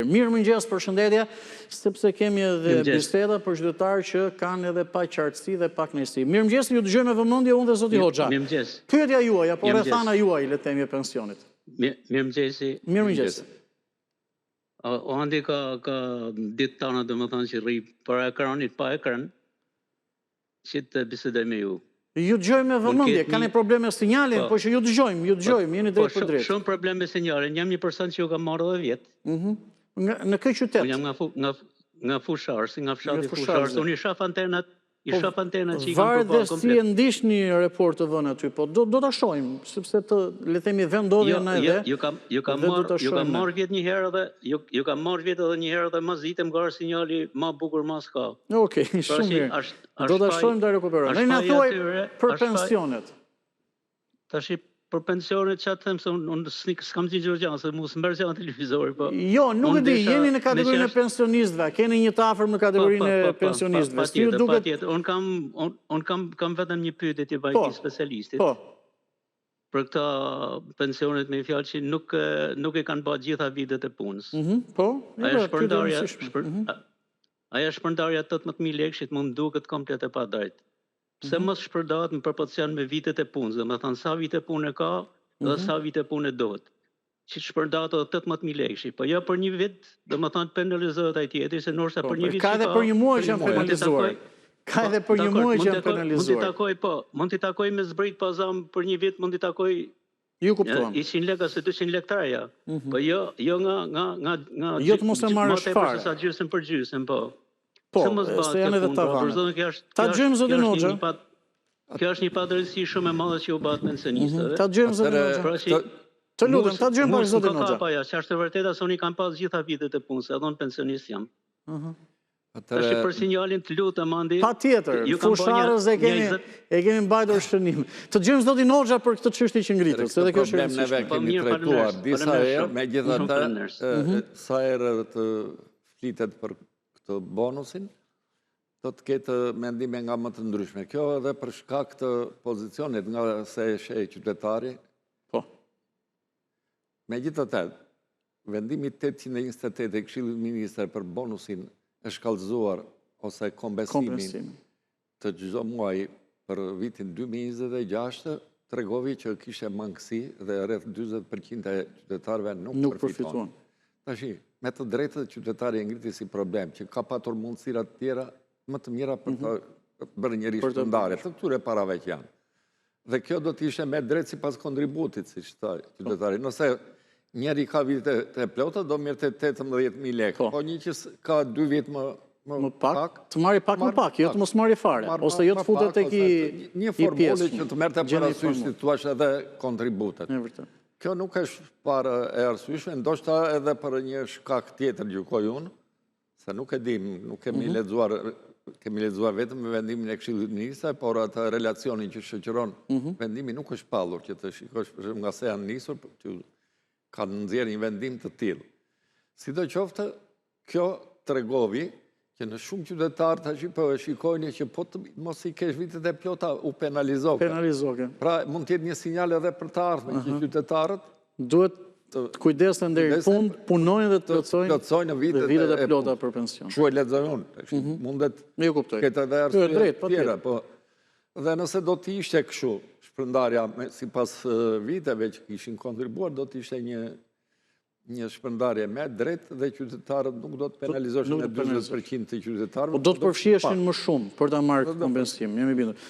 Mirëmëngjes, përshëndetje, sepse kemi edhe biseda për qytetarë që kanë edhe paqartësi dhe pakënaqësi. Mirëmëngjes, ju dëgjojmë me vëmendje unë dhe zoti Hoxha. Mirëmëngjes. Pyetja juaj apo rrethana juaj, le të themi e pensionit. Mirëmëngjes. Mirëmëngjes. O Andi ka ka ditë tana domethënë që rri para ekranit pa ekran që të bisedoj me ju. Ju dëgjojmë me vëmendje, ka një problem me sinjalin, po, po që ju dëgjojmë, ju po, dëgjojmë, jeni po, drejtpërdrejt. Shumë problem me sinjalin, jam një person që ju kam marrë edhe vjet. Mhm. Në kë qytet? Unë jam nga nga nga Fushë-Arrëzi, nga fshati Fushë-Arrëz. Unë i shoh antenat I po, shoh antenat që i kanë përballë komplet. Varet dhe si e ndiqni Report TV-në aty, po do, do ta shohim, sepse të, le themi, vendndodhjen jo, edhe. Jo, ju kam, ju kam marrë, ju kam marrë vjet një herë edhe, ju, ju kam marrë vjet edhe një herë edhe masdite më ka ardhur sinjali ma bukur ma s'ka. Okej, okay, pra shumë mirë. Është, do ta shohim ta rekuperojmë. Ne na thuaj për pensionet. Tashi për pensionet ça të them se unë unë s'kam dëgjuar gjë, se mu s'më merr gjë televizori, po. Jo, nuk e di, jeni në kategorinë e pensionistëve, keni një të afërm në kategorinë po, po, po, e pensionistëve. Si ju duket? Patjetër, unë kam unë un kam kam vetëm një pyetje t'i bëj këtij specialistit. Po. Për këta pensionet me fjalë që nuk nuk e kanë bërë gjitha vitet e punës. Mhm, po. Ajo shpërndarja, shpër, mm -hmm. ajo shpërndarja 18000 lekëshit mu më duket komplet e padrejtë. Pse mhm. mos shpërndahet në proporcion me vitet e punës, domethënë sa vite pune ka dhe mhm. sa vite pune duhet. Që të shpërndahet edhe 18000 lekëshi, po jo për një vit, domethënë penalizohet ai tjetri se ndoshta po, për një vit ka edhe për një muaj që janë penalizuar. Ka edhe për një muaj që janë penalizuar. Mund t'i takoj po, mund t'i takoj me zbrit pa zam për një vit, mund t'i takoj Ju kuptuam. 100 lekë ose 200 lekë të reja. Mhm. Po jo, jo nga nga nga nga Jo të mos e marrësh fare. Se sa gjysmë për gjysmë, po. Po, se janë edhe tavanet. Ta dëgjojmë zotin Hoxha. Kjo është një padrejtësi shumë e madhe që u bëhet pensionistëve. Mhm. Ta dëgjojmë zotin Hoxha. Pra që Të lutem, ta dëgjojmë pak zotin Hoxha. Po ja, ç'është e vërteta se unë i kam pas gjitha vitet e punës, edhe unë pensionist jam. Mhm. Tash për sinjalin të lutem Andi. Patjetër, Fushë-Arrëz e kemi e kemi mbajtur shënim. Të dëgjojmë zotin Hoxha për këtë çështje që ngritët, se edhe kjo është e rëndësishme. Neve kemi po, trajtuar disa herë, megjithatë mhm. sa herë të flitet për këtë bonusin, do të ketë mendime nga më të ndryshme. Kjo edhe për shkak të pozicionit nga se e sheh qytetari. Po. Megjithatë, vendimi 828 i Këshillit të Ministrave për bonusin e shkallëzuar ose kompensimin të çdo muaji për vitin 2026 tregoi që kishte mangësi dhe rreth 40% e qytetarëve nuk përfituan. Tashi, me të drejtë qytetari e ngriti si problem që ka patur mundësira të tjera më të mira për të mhm. bërë një rishpërndarje të këtyre parave që janë. Dhe kjo do të ishte me drejtë sipas kontributit, siç tha qytetari. Nëse njëri ka vite të plota, do merrte 18.000 lekë. Po. po një që ka 2 vite më më pak, të marri pak më pak, jo të mos marri fare, ose jo të futet tek i një formulë që të merrte parasysh si thua edhe kontributet. Kjo nuk është parë e arsyeshme, ndoshta edhe për një shkak tjetër gjykoj unë, Se nuk e dim, nuk kemi mhm. lexuar, kemi lexuar vetëm me vendimin e Këshillit të Ministrave, por atë relacionin që shoqëron mhm. vendimin nuk është shpallur që të shikosh për shembull nga se janë nisur, që kanë nxjerrë një vendim të tillë. Sidoqoftë, kjo tregoi që në shumë qytetarë tash po e shikojnë që po të mos i kesh vitet e plota u penalizoke. Penalizoke. Pra mund të jetë një sinjal edhe për të ardhmen që qytetarët Duhet të kujdesen deri në fund, punojnë dhe të plotësojnë plotësojnë vitet, vitet e plota për pension. Kështu e lexoj unë, mhm. mundet ju kuptoj. Këtë edhe arsye të tjera, po. Dhe nëse do të ishte kështu, shpërndarja sipas viteve që kishin kontribuar, do të ishte një një shpërndarje me drejtë dhe qytetarët nuk do të penalizoheshin me 40% të qytetarëve. Po do të përfshiheshin më shumë për ta marrë kompensim, jam i bindur.